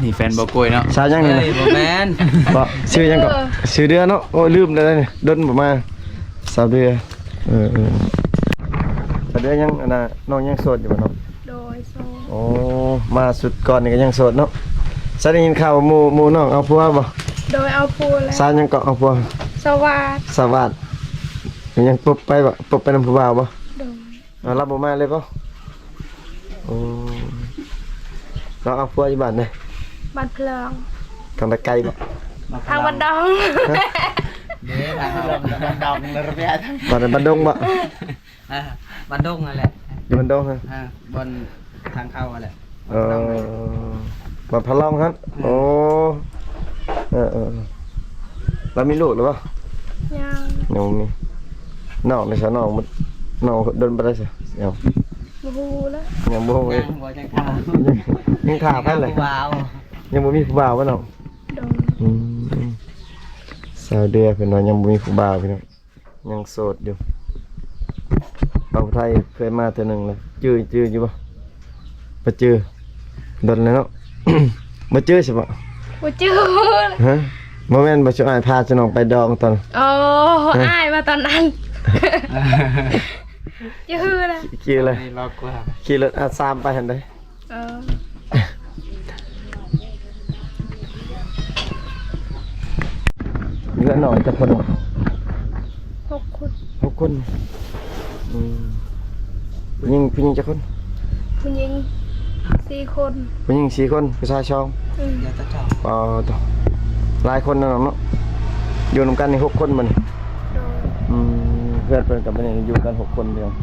ນີ້ແຟນບໍ່ໂກຍເນາະ ສາວຫຍັງນີ້ນະ? ເອີຍ ບໍ່ແມ່ນ ບໍ່ ຊື່ຫຍັງເກາະ? ເອີ ຊື່ເດືອເນາະ. ໂອ້ຍ ລືມແລ້ວນີ້ ດົນບໍ່ມາ. ສາວເດືອ ເອີໆ ສາວເດືອຍັງ ອັນນ່າ ນ້ອງຍັງໂສດຢູ່ບໍ່ນ້ອງ? ໂດຍ ໂສດ. ໂອ້ ມາຊຸດກ່ອນນີ້ກໍຍັງໂສດເນາະ. ສາວໄດ້ຍິນຂ່າວວ່າໝູ່ ໝູ່ນ້ອງເອົາຜົວບໍ່? ໂດຍ ເອົາຜົວແລ້ວ. ສາວຫຍັງເກາະ ເອົາຜົວ? ສະຫວາດ. ສະຫວາດ. ຍັງປົບໄປບໍ່? ປົບໄປນຳຜູ້ບ່າວບໍ່? ໂດຍ. ເອົາ ລາວບໍ່ມາເລີຍບໍ່? ໂອ້ ລາວເອົາຜົວຢູ່ບ້ານໃດ? ບ້ານພະລອງ. ທາງໃດ ໄກບໍ່? ທາງບ້ານດອງ. ຮະ? ເດ້ ທາງບ້ານດອງ ລະເບຍ ບ້ານ ບ້ານດົງບໍ່? ອ່າ ບ້ານດົງຫັ້ນແຫຼະ ຢູ່ບ້ານດົງຫັ້ນ. ອ່າ ບ່ອນທາງເຂົ້າຫັ້ນແຫຼະ. ເອີ ບ້ານພະລອງຫັ້ນ. ເອີ ໂອ້ ເອີໆ ລາວມີລູກແລ້ວບໍ່? ຍັງ ຍັງບໍ່ມີ. ນ້ອງໄດ້ຊະ ນ້ອງ ນ້ອງດົນປານໃດຊະ? ຍັງ ບໍ່ຮູ້ລະ ຍັງບໍ່ຮູ້ເລີຍ. ຍັງບໍ່ ຍັງຖ້າ ຍັງຖ້າໃຜລະ? ຜູ້ບ່າວ ຍັງບໍ່ມີຜູ້ບ່າວບໍ່ນ້ອງ? ໂດຍ. ອືມ ສາວເດືອເພິ່ນວ່າຍັງບໍ່ມີຜູ້ບ່າວ ພີ່ນ້ອງ. ຍັງໂສດຢູ່. ເອົາ ໄທເຄີຍມາເທື່ອໜຶ່ງແລ້ວ ຈື່ ຈື່ຢູ່ບໍ່? ບໍ່ຈື່ ດົນແລ້ວເນາະ. ບໍ່ຈື່ໃຊ່ບໍ່? ບໍ່ຈື່. ຮະ? ບໍ່ແມ່ນບໍ່ ຊຸອ້າຍພາຊຸນ້ອງໄປດອງຕອນ ໂອ້ ຮະ? ອ້າຍມາຕອນນັ້ນ. ຈື່ລະ ຈື່ລະ ຂີ່ລົດອາສາມໄປຫັ້ນເດ້. ເອີ ເຮືອນນ້ອງຈັກຄົນ? ຫົກຄົນ. ຫົກຄົນ. ອືມ ຜູ້ຍິງ ຜູ້ຍິງຈັກຄົນ? ຜູ້ຍິງສີ່ຄົນ. ຜູ້ຍິງສີ່ຄົນ ຜູ້ຊາຍສອງ. ອືມ ອໍ ໂຕ ຫຼາຍຄົນເນາະນ້ອງເນາະ. ຢູ່ນຳກັນນີ້ຫົກຄົນບັດນີ້. ໂດຍ. ອືມ ເພື່ອນເພິ່ນກັບບັດນີ້ຢູ່ກັນຫົກຄົນພີ່ນ້ອງ.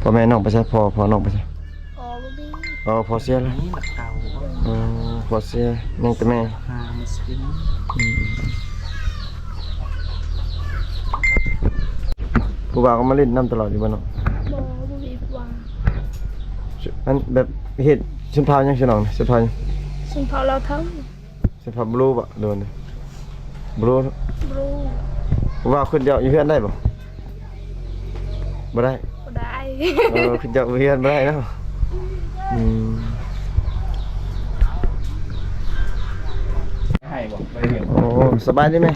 ພໍ່ແມ່ນ້ອງໄປໃສ? ພໍ່ ພໍ່ນ້ອງໄປໃສ? ພໍ່ບໍ່ມີ. ອໍ ພໍ່ເສຍແລ້ວ. ນີ້ລະເກົ່າ. ອໍ ພໍ່ເສຍ ຍັງແຕ່ແມ່. ຫາມາຊິກິນ. ອືມ ຜູ້ບ່າວກໍມາຫຼິ້ນນຳຕະຫຼອດຢູ່ບໍ່ນ້ອງ? ບໍ່ ບໍ່ມີຜູ້ບ່າວ. ອັນແບບເຮັດຊົນເຜົ່າຫຍັງ ຊະນ້ອງ? ຊົນເຜົ່າຫຍັງ? ຊົນເຜົ່າລາວເທົງ. ສະພາບບລູບໍ ໂດນບລູ ບລູ ວ່າຄົນດຽວຢູ່ເຮືອນໄດ້ບໍ? ບໍ່ໄດ້ ບໍ່ໄດ້. ເອີ ຄົນດຽວຢູ່ເຮືອນບໍ່ໄດ້ເນາະ. ອືມ ໃຫ້ບໍ? ບໍ່ໄດ້. ໂອ້ ສະບາຍດີແມ່.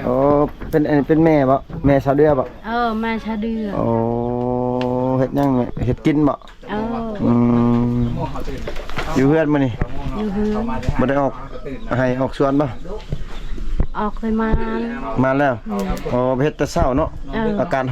ໂອ້ ເປັນ ເປັນແມ່ບໍ? ແມ່ຊາວເດືອບໍ? ເອີ ແມ່ຊາວເດືອ. ໂອ້ ເຮັດຫຍັງແມ່? ເຮັດກິນບໍ? ເອີ ອືມ ຢູ່ເຮືອນມື້ນີ້? ຢູ່ເຮືອນ. ບໍ່ໄດ້ອອກໄຮ່ອອກສວນບໍ່? ອອກໄປມາ ມາແລ້ວ. ອືມ ອໍ ໄປເຮັດແຕ່ເຊົ້າເນາະ. ເອີ ອາກາດຮ້ອ